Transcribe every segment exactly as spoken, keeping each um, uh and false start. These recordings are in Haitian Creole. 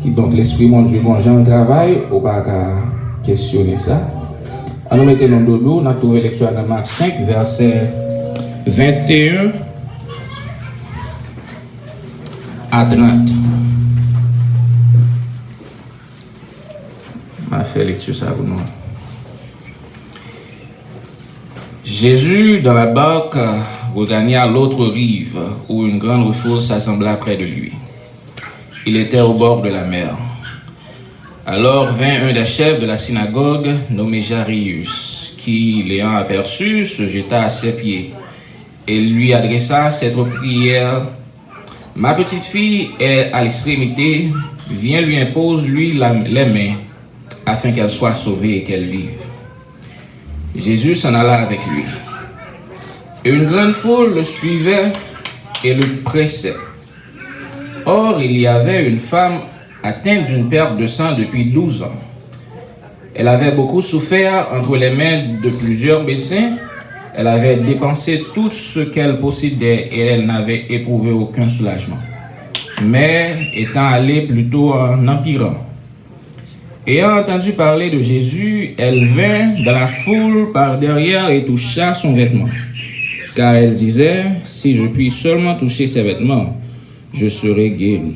Kidonk, Lespri Bondye gon jan l travay, ou pa ka kesyone sa. Ann nou mete nou dodo, n ap twouve lekti a nan Mak senk, vèsè venteyen a trant. M a fè lekti sa pou nou. Jésus, dans la barque, regagna l'autre rive, où une grande foule s'assembla près de lui. Il était au bord de la mer. Alors vint un des chefs de la synagogue, nommé Jairus, qui, l'ayant aperçu, se jeta à ses pieds et lui adressa cette prière: Ma petite fille est à l'extrémité, viens lui, impose-lui la, les mains, afin qu'elle soit sauvée et qu'elle vive. Jésus s'en alla avec lui. Et une grande foule le suivait et le pressait. Or, il y avait une femme atteinte d'une perte de sang depuis douze ans. Elle avait beaucoup souffert entre les mains de plusieurs médecins. Elle avait dépensé tout ce qu'elle possédait et elle n'avait éprouvé aucun soulagement. Mais, étant allée plutôt en empirant, ayant entendu parler de Jésus, elle vint dans la foule par derrière et toucha son vêtement. Car elle disait: Si je puis seulement toucher ses vêtements, je serai guérie.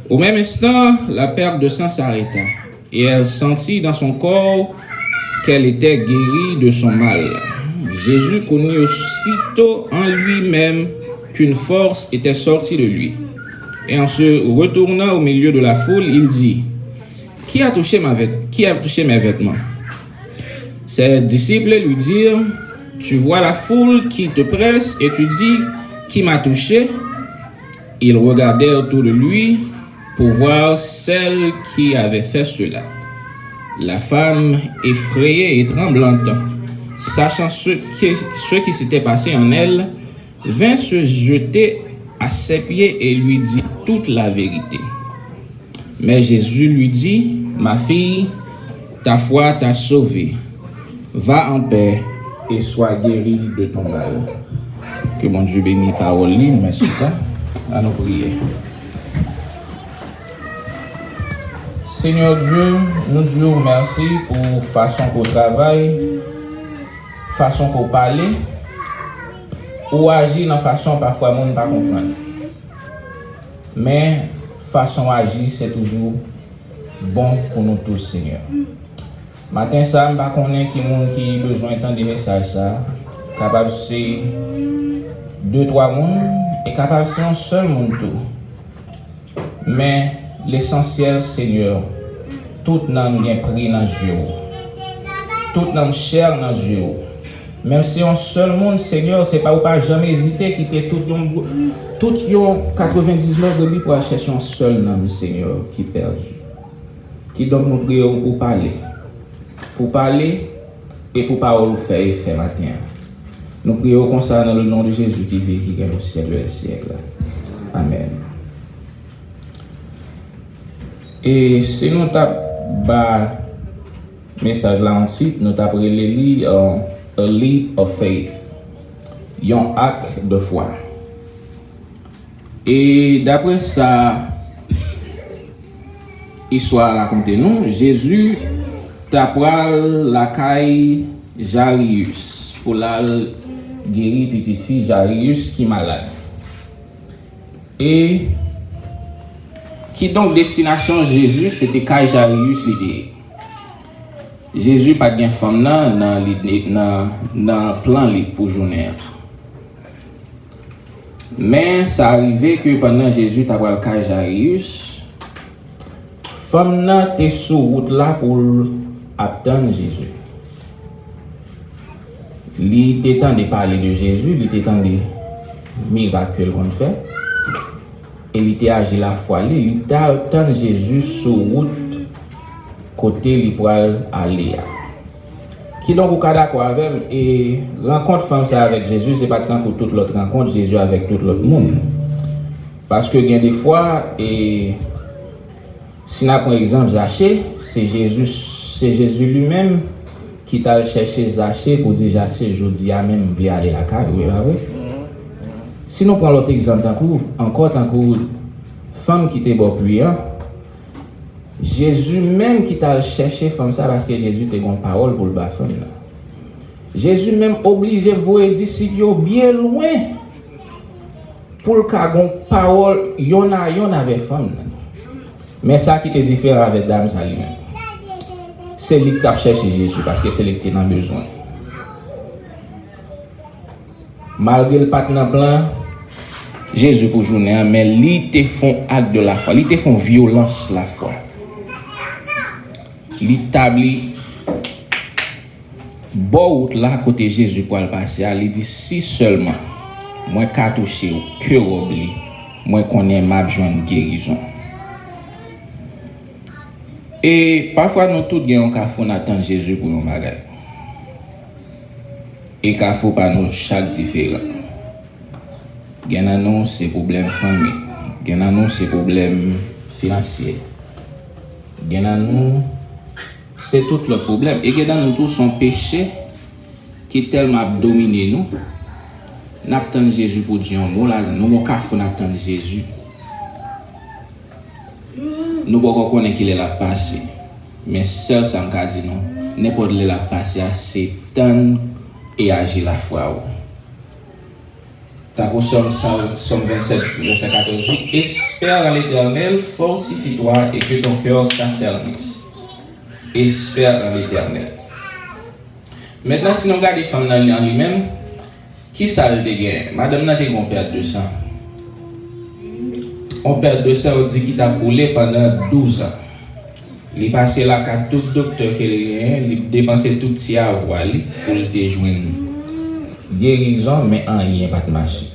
Au même instant, la perte de sang s'arrêta, et elle sentit dans son corps qu'elle était guérie de son mal. Jésus connut aussitôt en lui-même qu'une force était sortie de lui. Et en se retournant au milieu de la foule, il dit: Qui a touché ma vêt-, qui a touché mes vêtements? Ses disciples lui dirent: Tu vois la foule qui te presse et tu dis: Qui m'a touché? Ils regardèrent autour de lui pour voir celle qui avait fait cela. La femme, effrayée et tremblante, sachant ce que, ce qui s'était passé en elle, vint se jeter à ses pieds et lui dit toute la vérité. Mais Jésus lui dit: Ma fille, ta foi t'a sauvée. Va en paix et sois guérie de ton mal. Ke Bondye beni pawòl li, nou mèt chita. Ann nou priye. Senyè Dye, nou di w mèsi pou fason ke w travay, fason ke w pale. Ou aji nan fason pafwa moun pa konprann. Men, fason w aji, se toujou bon pou nou tout, Senyè. Maten sa a, m pa konnen ki moun ki bezwen tande mesaj sa a. Kapab se de, twa moun, e kapab se yon sèl moun tou. Men, lesansyèl, Senyè, tout nanm gen pri nan zye w. Tout nanm chè nan zye w. Menm si yon sèl moun, Senyè, se pa, ou pa janm ezite kite tout yon, tout yon katrevendiznèf brebi pou al chèche yon sèl nanm, Senyè, ki pèdi. Kidonk, nou priye w pou pale. Pou pale e pou pawòl ou fè efè maten an. Nou priye w konsa nan le non de Jezi ki viv, ki règne au siècle des siècles. Amèn. E si nou t ap ba mesaj la yon tit, nou t ap rele li, euh, A Leap of Faith, yon ak de fwa. E daprè sa istwa a rakonte nou, Jezi ta pral lakay Jairus pou l al geri pitit fi Jairus ki malad. E kidonk, destinasyon Jezi, se te kay Jairus li te ye. Jezi pa t gen fanm nan nan, li, nan, nan plan li pou jounen an. Men, sa rive ke pandan Jezi ta pral kay Jairus, fanm nan te sou wout la pou l ap tann Jezi. Li te tande pale de Jezi, li te tande mirak ke l konn fè, e li te aji lafwa li, li t al tann Jezi sou wout kote li pral ale a. Kidonk, ou ka dakò avè m, e rankont fanm sa avèk Jezi, se pa t tankou tout lòt rankont Jezi avèk tout lòt moun. Paske gen de fwa, e, si n ap pran egzanp Zache, se Jezi, se Jezi li menm ki t al chèche Zache pou di, Zache, jodi a menm, m vle ale lakay ou, e pa vre? Si nou pran lòt egzanp tankou, ankò tankou fanm ki te bò pwi an, Jezi menm ki t al chèche fanm sa, paske Jezi te gen yon pawòl pou l ba fanm nan. Jezi menm oblije voye disip yo byen lwen pou l ka gen yon pawòl yonn a yonn avèk fanm nan. Men sa ki te diferan avèk dam sa li menm. Se li ki t ap chèche Jezi, paske se li ki te nan bezwen. Malgre l pa t nan plan Jezi pou jounen an, men li te fè yon ak de lafwa. Li te fè yon vyolans lafwa. Li tabli bò wout la kote Jezi pral pase a, li di, "Si sèlman mwen ka touche ke wòb li, mwen konnen m ap jwenn gerizon." E pafwa nou tout gen yon kafou n ap tann Jezi pou yon bagay. E kafou pa nou chak diferan. Gen nan nou se pwoblèm fanmi, gen nan nou se pwoblèm finansyè, gen nan nou se tout lòt pwoblèm. E gen nan nou tou se yon peche ki tèlman ap domine nou, n ap tann Jezi pou di yon mo ladan. Nou gon kafou n ap tann Jezi. Nou poko konnen kilè l ap pase. Men sèl sa m ka di nou, nenpòt lè l ap pase a, se tann e aji lafwa w. Tankou Sòm san, Sòm vennsèt, vèsè katòz di, "Espère en l'Éternel, fortifie-toi et que ton cœur s'affermisse." Espère en l'Éternel. Mentnan, si nou gade fanm nan an li menm, ki sa l te gen? Madanm nan te gen yon pèt de san. Yon pèt de san, yo di ki t ap woule pandan douz an. Li pase lakay tout doktè ke l genyen, li depanse tout ti avwa li pou l te jwenn gerizon, men anyen pa t mache.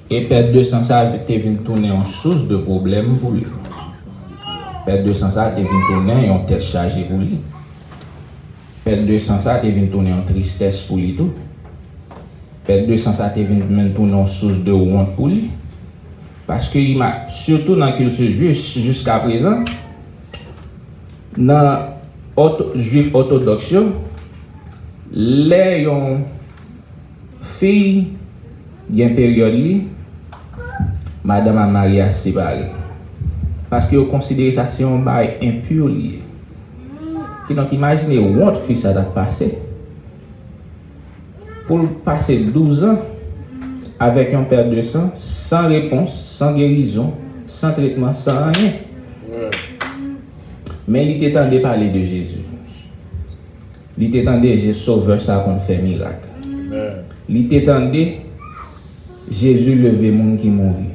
E pèt de san sa te vin tounen yon sous de pwoblèm pou li. Pèt de san sa te vin tounen yon tèt chaje pou li. Pèt de san sa te vin tounen yon tristès pou li tou. Pèt de san sa te vin menm tounen yon sous de wont pou li. Paske ima-, sitou nan kilti jwif, jiska prezan, nan òto-, jwif òtodòks yo, lè yon fi gen peryòd li, madanm a mari a separe. Paske yo konsidere sa se yon bagay enpi li ye. Kidonk, imajine wont fi sa t ap pase. Pou l pase douz an avèk yon pèt de san, san repons, san gerizon, san tretman, san anyen. Men li te tande pale de Jezi. Li te tande Je-, Sovè sa konn fè mirak. Li te tande Jezi leve moun ki mouri.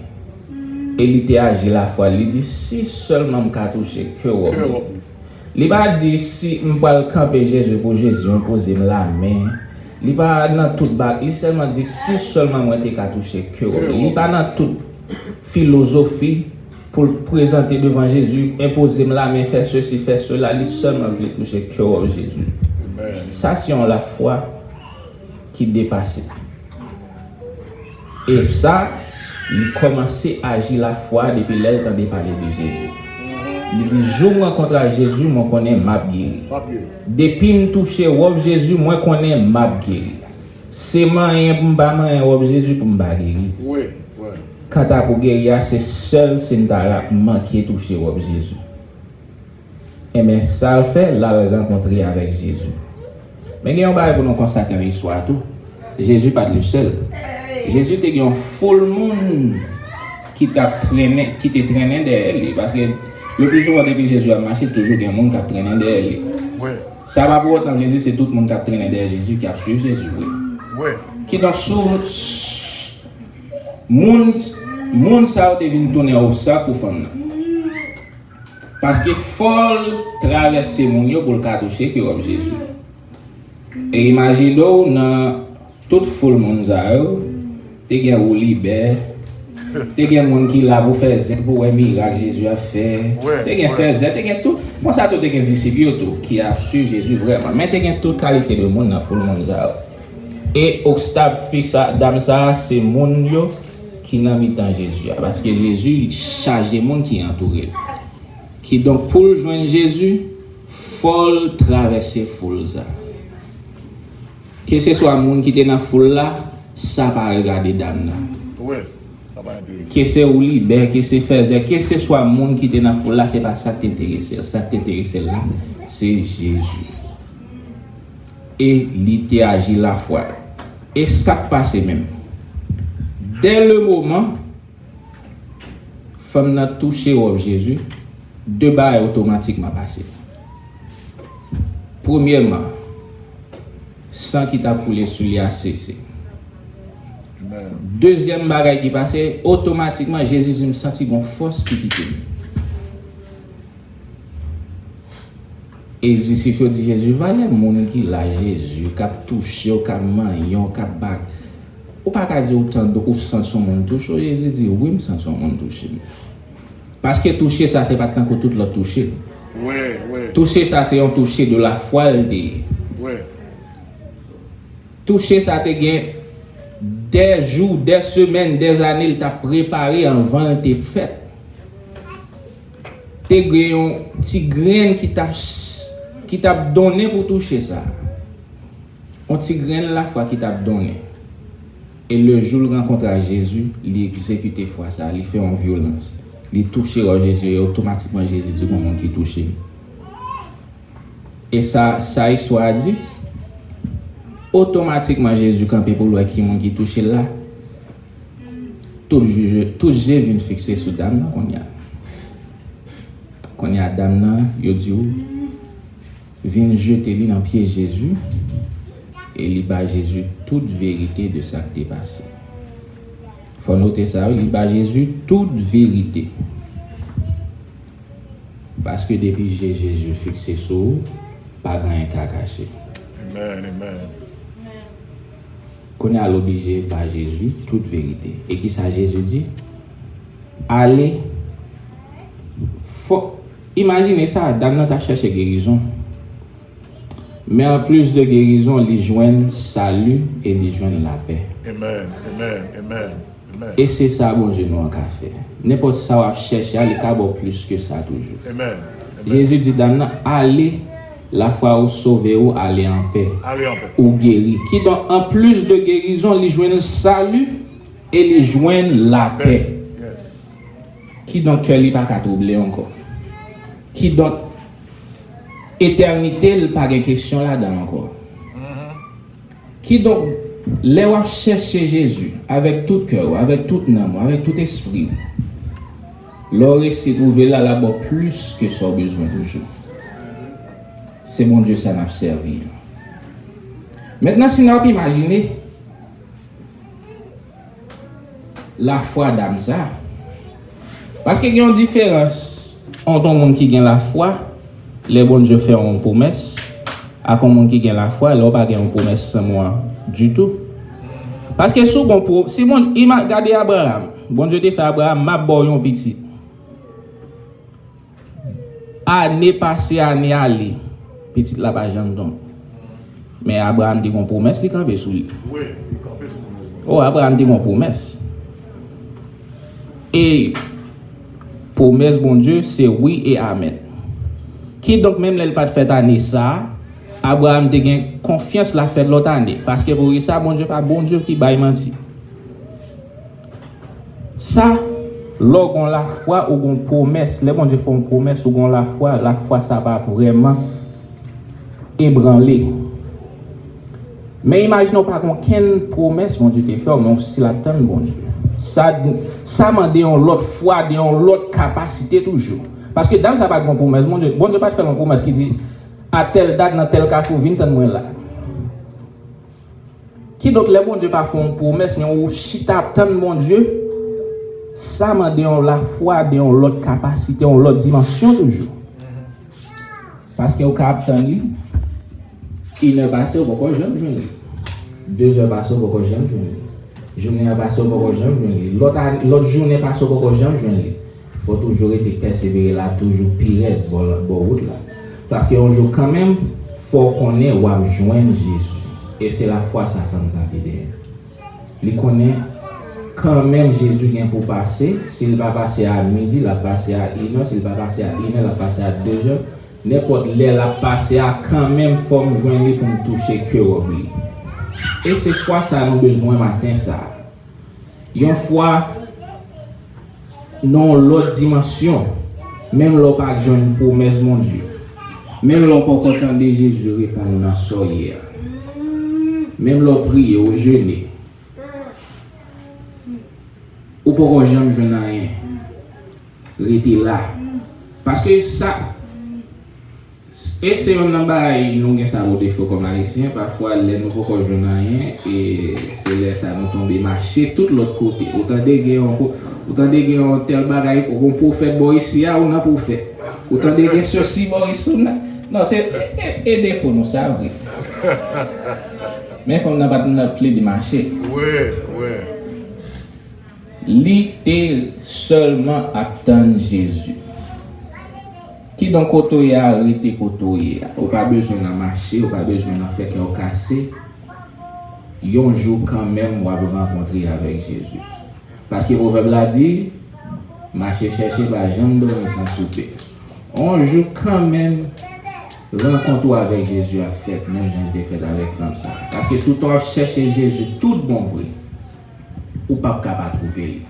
E li te aji lafwa l. Li di, "Si sèlman m ka touche ke wòb li." Li pa di, "Si m pral kanpe Jezi pou Jezi enpoze m lamen." Li pa nan tout bak, li sèlman di, "Si sèlman mwen te ka touche ke wòb li." Li pa nan tout filozofi pou l prezante devan Jezi, enpoze m lamen, fè sesi, fè sela, li sèlman vle touche ke wòb Jezi. Sa se yon lafwa ki depase. E sa, li kòmanse aji lafwa depi lè l tande pale de Jezi. Li di, "Jou m rankontre ak Jezi, mwen konnen m ap geri. Depi m touche wòb Jezi, mwen konnen m ap geri. Se manyen pou m pa manyen wòb Jezi pou m pa geri." Kanta pou geri a, se sèl si m ta ra-, manke touche wòb Jezi. Enben, sa l fè, l al rankontre avèk Jezi. Men gen yon bagay pou nou konstate nan istwa a tou. Jezi pa t le sèl. Jezi te gen yon foul moun ki t ap trennen, ki te trennen dèyè li. Paske le pli souvan, depi Jezi ap mache, toujou gen moun k ap trennen dèyè li. Sa pa pou otan vle di se tout moun k ap trennen dèyè Jezi ki ap swiv Jezi vre. Kidonk, sou, moun, moun sa yo te vin tounen obstak pou fanm nan. Paske fò l travèse moun yo pou l ka touche ke wòb Jezi. E imajine w nan tout foul moun sa yo, te gen woulibè, te gen moun ki la pou fè zen pou wè mirak Jezi ap fè, te gen fè zen, te gen tout. Bon, sa tou te gen disip yo tou ki ap swiv Jezi vrèman. Men te gen tout kalite de moun nan foul moun sa yo. E obstak fi sa, dam sa, se moun yo ki nan mitan Jezi a. Paske Jezi chaje moun ki antoure l. Kidonk, pou l jwenn Jezi, fò l travèse foul sa. Keseswa moun ki te nan foul la, sa pa regade dam nan. Ke se Oulibè, ke se Fèzè, ke se swa moun ki te nan foul la, se pa sa k te enterese l. Sa k te enterese l la, se Jezi. E li te aji lafwa l. E sa k pase menm? Dè le moman fanm nan touche wòb Jezi, de bagay otomatikman pase. Premyèman, san ki t ap koule sou li a sese. Dezyèm bagay ki pase, otomatikman, Jezi di, "M santi gon fòs ki kite m." E disip yo di Jezi, "Valè moun ki la, Jezi, k ap touche w, k ap manyen w, k ap bag. Ou pa ka di ou tande, ou santi yon moun touche w?" Jezi di, "Wi, m santi yon moun touche m." Paske touche sa, se pa t tankou tout lòt touche. Touche sa, se yon touche de lafwa l te ye. Touche sa te gen dè jou, dè semèn, dè zane l t ap prepare anvan l te fèt. Te gen yon ti grenn ki t ap, ki t ap donnen pou touche sa. Yon ti grenn lafwa ki t ap donnen. E le jou l rankontre ak Jezi, li egzekite fwa sa, li fè yon vyolans. Li touche wòb Jezi, e otomatikman Jezi di, "Gon moun ki touche m." E sa, sa istwa a di, otomatikman Jezi kanpe pou l wè ki moun ki touche l la. Tout je, tout je vin fikse sou dam nan kounye a. Kounye a, dam nan, yo di w, vin jete li nan pye Jezi, e li ba Jezi tout verite de sa k te pase. Fò note sa, wi, li ba Jezi tout verite. Paske depi je Jezi fikse sou ou, pa gen anyen ka kache. Kounye a, l oblije ba Jezi tout verite. E kisa Jezi di? Ale. Fò, imajine sa, dam nan t ap chèche gerizon. Men anplis de gerizon, li jwenn sali e li jwenn lapè. E se sa Bondye nou an ka fè. Nenpòt sa w ap chèche a, li ka ba w plis ke sa toujou. Jezi di dam nan, "Ale, lafwa ou sove ou, ale anpè. Ou geri." Kidonk, anplis de gerizon, li jwenn sali e li jwenn lapè. Kidonk, kè li pa ka twouble ankò. Kidonk, etènite l pa gen kesyon ladan l ankò. Kidonk, lè w ap chèche Jezi avèk tout kè w, avèk tout nanm ou, avèk tout espri w, lè w resi twouve l la, l ap ba w plis ke sa w bezwen toujou. Se Bondye sa n ap sèvi an. Mentnan, si n ap imajine, lafwa dam sa. Paske gen yon diferans ant yon moun ki gen lafwa, lè Bondye fè yon pwomès, ak yon moun ki gen lafwa, lè w pa gen yon pwomès san mwa ditou. Paske si w gon pwo-, si Bondye, ima-, gade Abraram, Bondye te fè Abraram, "M ap ba w yon pitit." Ane pase, ane ale, pitit la pa janm tonbe. Men Abraram te gon pwomès li kanpe sou li. O, Abraram te gon pwomès. E pwomès Bondye se wi e amèn. Kidonk, menm lè l pa t fèt ane sa a, Abraram te gen konfyans l ap fèt lòt ane. Paske poukisa? Bondye pa Bondye ki bay manti. Sa, lè w gon lafwa, ou gon pwomès. Lè Bondye fè yon pwomès, ou gon lafwa, lafwa sa pa vrèman ebranle. Men imajine w pa gon kenn pwomès Bondye te fè w, men w still ap tann Bondye. Sa, sa mande yon lòt fwa, de yon lòt kapasite toujou. Paske dam sa pa t gon pwomès Bondye. Bondye pa t fè l yon pwomès ki di, "A tèl dat, nan tèl kafou, vin tann mwen la." Kidonk, lè Bondye pa fè yon pwomès, men ou chita ap tann Bondye, sa mande yon lafwa de yon lòt kapasite, yon lòt dimansyon toujou. Paske ou ka ap tann li, inè pase, ou poko janm jwenn li. Dezè pase, ou poko janm jwenn li. Jounen an pase, ou poko janm jwenn li. Lòt ane, lòt jounen pase, ou poko janm jwenn li. Fò w toujou rete pèsevere la, toujou pi rèd bò, bò wout la. Paske yon jou kanmenm, fò w konnen w ap jwenn Jezi. E se lafwa sa fanm sa te genyen. Li konnen kanmenm Jezi gen pou pase, si l pa pase a midi, l ap pase a inè, si l pa pase a inè, l ap pase a dezè. Nenpòt lè l ap pase a, kanmenm fò m jwenn li pou m touche ke wòb li. E se fwa sa nou bezwen maten sa a. Yon fwa nan yon lòt dimansyon, menm lè w pa jwenn pwomès Bondye, menm lè w poko tande Jezi reponn ou nan sa w ye a, menm lè w priye, w jene, ou poko janm jwenn anyen, rete la. Paske sa, E se yonn nan bagay nou gen sa pou defo kòm Ayisyen, pafwa lè nou poko jwenn anyen, e se lè sa nou tonbe mache tout lòt kote. Ou tande gen yon ko-, ou tande gen yon tèl bagay, yon pwofèt bò isi a, ou nan pwofèt. Ou tande gen sesi bò isi, ou nan, non, se, e, e, e defo nou sa vre. Men fanm nan pa t nan plede mache. Wi, wi. Li te sèlman ap tann Jezi. Kidonk, kote w ye a, rete kote w ye a. Ou pa bezwen nan mache, ou pa bezwen nan fè kè w kase. Yon jou kanmenm, w ap rankontre avèk Jezi. Paske pwovèb la di, mache chèche, pa janm dòmi san soupe. Yon jou kanmenm, rankont ou avèk Jezi ap fèt, menm jan l te fèt avèk fanm sa a. Paske toutan w ap chèche Jezi tout bon vre, ou p ap ka pa twouve li.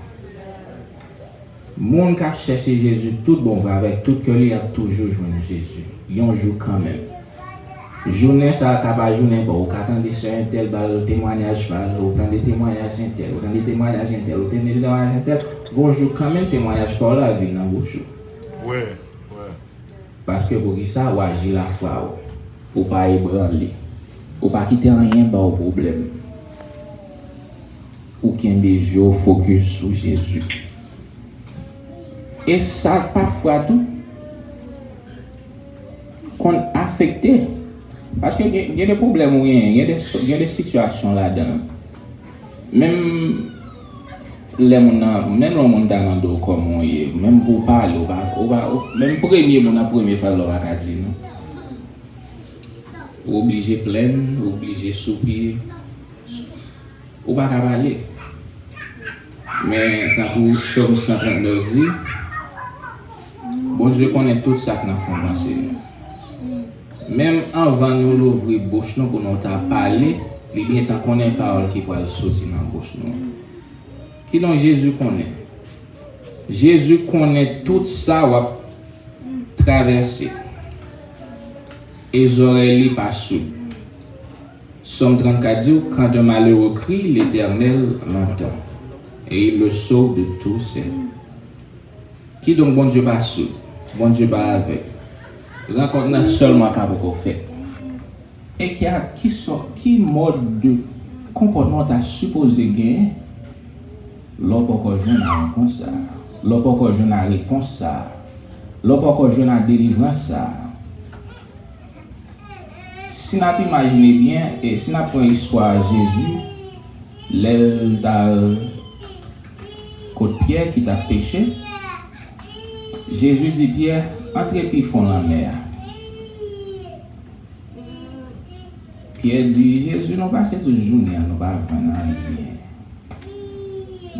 Moun k ap chèche Jezi tout bon vre avèk tout kè li ap toujou jwenn Jezi, yon jou kanmenm. Jounen sa a ka pa jounen pa w, ou ka tande sè entèl ba l temwayaj pa l, ou tande temwayaj entèl, ou tande temwayaj entèl, ou tande temwayaj entèl, gon jou kanmenm temwayaj pa w la vin nan bouch ou. Wi, wi. Paske poukisa w aji lafwa w, ou pa ebranle, ou pa kite anyen ba w pwoblèm. Ou kenbe je w fokis sou Jezi. E sa pafwa tou konn afekte. Paske gen, gen de pwoblèm ou genyen, gen de, gen de sitiyasyon ladan l. Menm lè moun nan, menm lè yon moun ta mande w kòman w ye, menm pou w pale, ou pa, ou pa, ou, menm premye moun nan premye fraz la ou pa ka di non. Ou oblije plenn, ou oblije soupiye. Ou pa ka pale. Men, tankou Sòm san trannèf di, Bondye konnen tout sa k nan fon panse nou. Menm anvan nou louvri bouch nou pou nou ta pale, li gentan konnen pawòl ki pral soti nan bouch nou. Kidonk, Jezi konnen. Jezi konnen tout sa w ap travèse. E zòrèy li pa soud. Sòm trannkat di w, quand un malheureux crie, l'Éternel l'entend, et il le sauve de tous ses maux. Kidonk, Bondye pa soud, Bondye pa avèg. Rankont nan sèlman ka poko fèt. E ki a, ki sò, ki mòd de konpòtman w ta sipoze genyen lè w poko jwenn nan rankont sa a, lè w poko jwenn nan repons sa a, lè w poko jwenn nan delivrans sa a? Si n ap imajine byen, e si n ap pran istwa Jezi, lè l t al kot Pyè ki t ap peche, Jezi di Pyè, antre pi fon lanmè a. Pyè di Jezi, nou pase tout jounen an, nou pa jwenn anyen.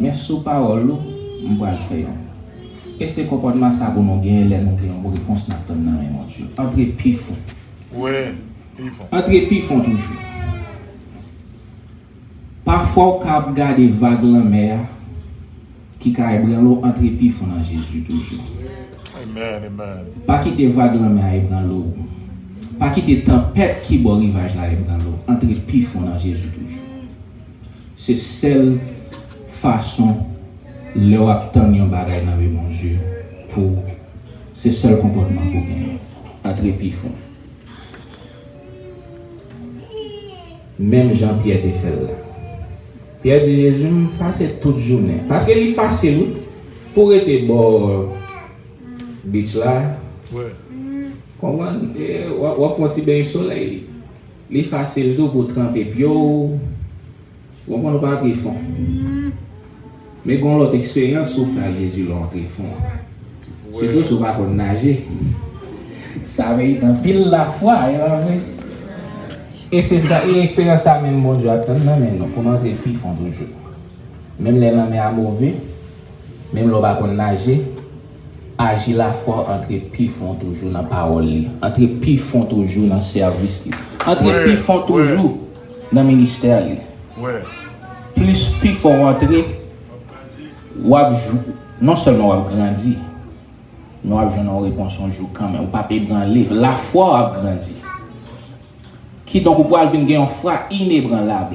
Men sou pawòl ou, m pral fè yon. E se konpòtman sa pou nou genyen lè nou gen yon repons n ap tann nan men Bondye. Antre pi fon. Wi, pi fon. Antre pi fon toujou. Pafwa w ka ap gade vag lanmè a ki ka ebranle w, antre pi fon nan Jezi toujou. Amen, amen. Pa kite vag lanmè a ebranle w. Pa kite tanpèt ki bò rivaj la ebranle w. Antre pi fon nan Jezi toujou. Se sèl fason lè w ap tann yon bagay nan men Bondye pou w, se sèl konpòtman pou w genyen. Antre pi fon. Menm jan Pyè te fè l la. Pyè di Jezi, m pase tout jounen. Paske li fasil, wi, pou w rete bò beach la. Wi. Konprann? E w ap, w ap pran ti beny solèy. Li fasil tou pou w tranpe pye w. Ou konprann, ou pa antre fon. Men gen yon lòt eksperyans ou fè ak Jezi lè w antre fon an. Sitou si w pa konn naje. Sa merite anpil lafwa, e pa vre? E se sa, e eksperyans sa menm Bondye ap tann nan men nou, pou n antre pi fon toujou. Menm lè lanmè a move, menm lè w pa konn naje, aji lafwa w antre pi fon toujou nan pawòl li, antre pi fon toujou nan sèvis li, antre pi fon toujou nan ministè li. Plis pi fon w antre, w ap jou-, Non sèlman w ap grandi, men w ap jwenn yon repons yon jou kanmenm. Ou p ap ebranle. Lafwa w ap grandi. Kidonk, ou pral vin gen yon fwa inebranlab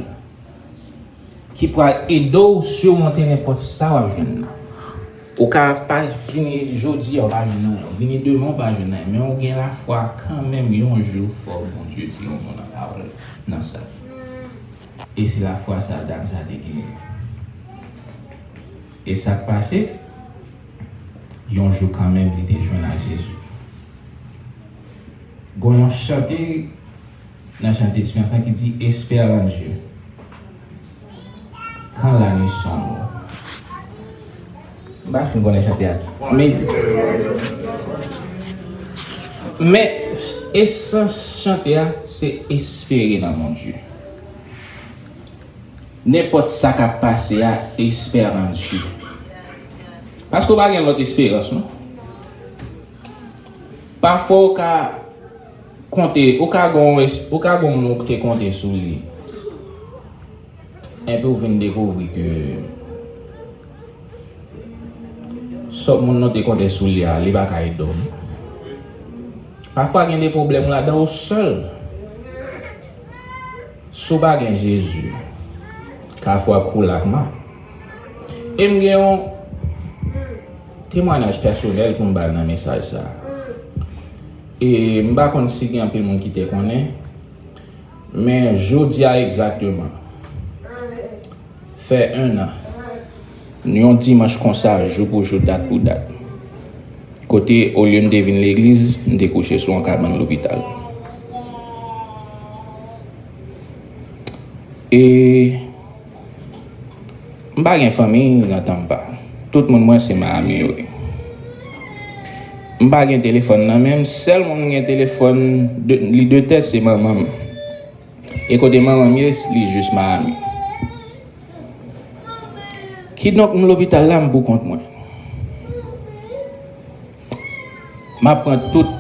ki pral ede w simonte nenpòt sa w ap jwenn nan. Ou ka pa vini jodi a, ou pa jwenn anyen. Ou vini demen, ou pa jwenn anyen. Men ou gen lafwa kanmenm, yon jou fò Bondye di yon mo nan pawòl nan sa. E se lafwa sa dam sa te genyen. E sa k pase? Yon jou kanmenm, li te jwenn ak Jezi. Gon yon chante nan chante esperans lan ki di, Espère en Dieu, quand la nuit sombre. M pa fin konnen chante a. Men, men esans chante a, se espere nan Bondye. Nenpòt sa k ap pase a, espère en Dieu. Paske w pa gen lòt esperans, non. Pafwa w ka konte, ou ka gon, ou ka gon moun ou te konte sou li. Epi w vin dekouvri ke sòt moun nan te konte sou li a, li pa ka ede w. Pafwa gen de pwoblèm ou ladan ou sèl. Si w pa gen Jezi, kafou ap koule ak ma. E m gen yon temwayaj pèsonèl pou m ba l nan mesaj sa a. E m pa konn si gen anpil moun ki te konnen, men jodi a egzakteman, fè en an, yon dimanch konsa, jou pou jou, dat pou dat. Kote, olye m te vin legliz, m te kouche sou yon kabann lopital. E m pa gen fanmi nan Tampa. Tout moun mwen se Miami yo ye. M pa gen telefòn nan men m, sèl moun m gen telefòn de, li de tèt se manman m. E kote manman m ye, li jis Miami. Kidonk, m lopital la, m pou kont mwen. M ap pran tout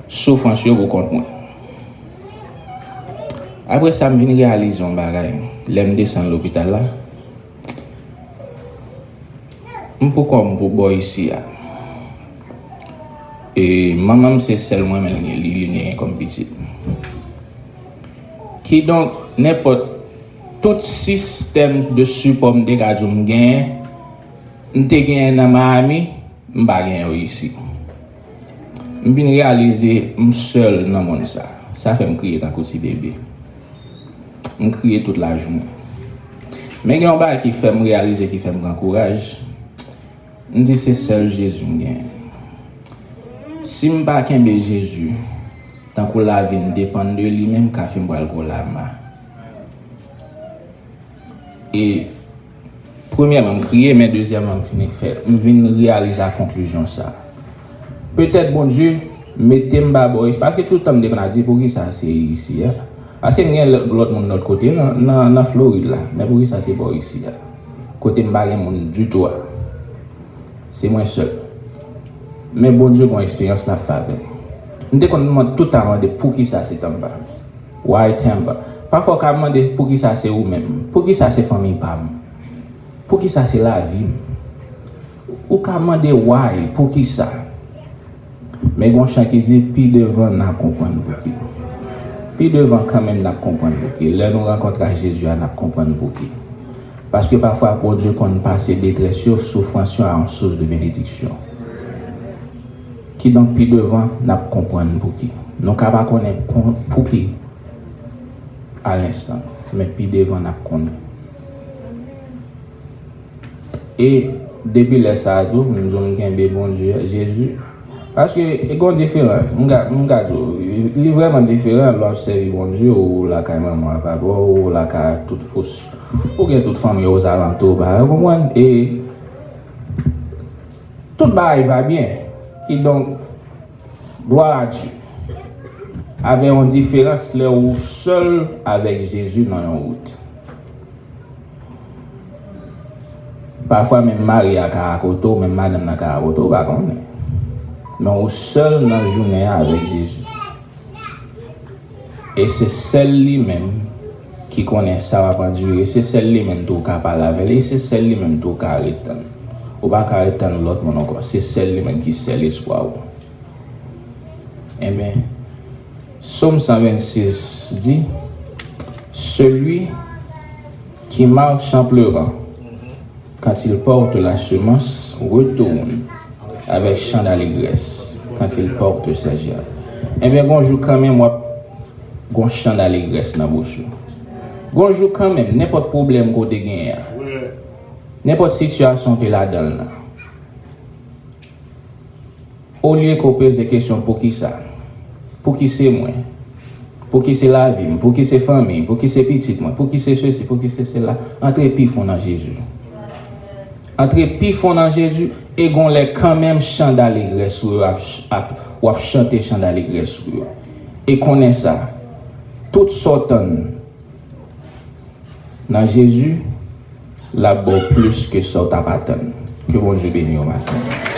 soufrans yo pou kont mwen. Apre sa, m vin reyalize yon bagay. Lè m desann lopital la, m pou kò m pou bò isi a. E manman m se sèl mwen menm li, li, li genyen kòm pitit. Kidonk, nenpòt tout sistèm de sipò m te ka di w m genyen, m te genyen nan Miami, m pa genyen yo isi. M vin reyalize m sèl nan mond sa. Sa fè m kriye tankou ti bebe. M kriye tout lajounen. Men gen yon bagay ki fè m reyalize, ki fè m pran kouraj. M di se sèl Jezi m genyen. Si m pa kenbe Jezi, tankou lavi m depann de li, menm kafe m pral koule ak ma. E premyèman, m kriye, men dezyèmman, m fini fè, m vin reyalize a konklizyon sa. Petèt Bondye mete m pa bò isi, paske tout tan m te konn ap di, "Poukisa se isi a?" Paske m gen lòt, lòt moun lòt kote nan, nan, nan Florid la, men poukisa se bò isi a? Kote m pa gen moun ditou a. Se mwen sèl. Men Bondye gon eksperyans l ap fè avè m. M te konn mande tout tan mande poukisa se Tampa. Why Tampa? Pafwa w ka mande poukisa se ou menm. Poukisa se fanmi pa m? Poukisa se lavi m? Ou ka mande why, poukisa? Men gon chan ki di, "Pi devan, n a konprann pouki." Pi devan, kanmenm, n ap konprann pouki. Lè nou rankontre ak Jezi a, n ap konprann pouki. Paske pafwa, Bondye konn pase detrès yo, soufrans yo, a yon sous de benediksyon. Kidonk, pi devan, n ap konprann pouki. Nou ka pa konnen kon-, pouki a lenstan, men pi devan, n ap konnen. E depi lè sa a tou, m di w m kenbe Bondye, Jezi. Paske e gon diferans. M ka, m ka di w, li vrèman diferan lè w ap sèvi Bondye, ou lakay manman w, papa w, ou lakay tout, ou, ou gen tout fanmi w ozalantou, ou pa konprann? E tout bagay va byen. Kidonk, glwa a Dye. Avè yon diferans lè ou sèl avèk Jezi nan yon wout. Pafwa menm mari a ka akote w, menm madanm nan ka akote w, ou pa konnen. Men ou sèl nan jounen an avèk Jezi. E se sèl li menm ki konnen sa w ap andire, se sèl li menm tou ou ka pale avè l, e se sèl li menm tou ou ka ret tann. Ou pa ka ret tann lòt moun ankò. Se sèl li menm ki sèl espwa ou. Enben, Sòm san vennsis di, Celui qui marche en pleurant, quand il porte la semence, retourne avec chant d'allégresse, quand il porte ses germes. Enben, gon jou kanmenm w ap gon chan dalegrès nan bouch ou. Gon jou kanmenm, nenpòt pwoblèm ke w te genyen an, nenpòt sitiyasyon w te ladan l lan, olye ke w poze kesyon, "Pouki sa? Pouki se mwen? Pouki se lavi m? Pouki se fanmi m? Pouki se pitit mwen? Pouki se sesi? Pouki se sela?" Antre pi fon nan Jezi. Antre pi fon nan Jezi, e gon lè kanmenm chan dalegrès ou yo ap, ap, w ap chante chan dalegrès ou yo. E konnen sa, tout sa w tann nan Jezi, l ap ba w plis ke sa w t ap atann. Ke Bondye beni w maten.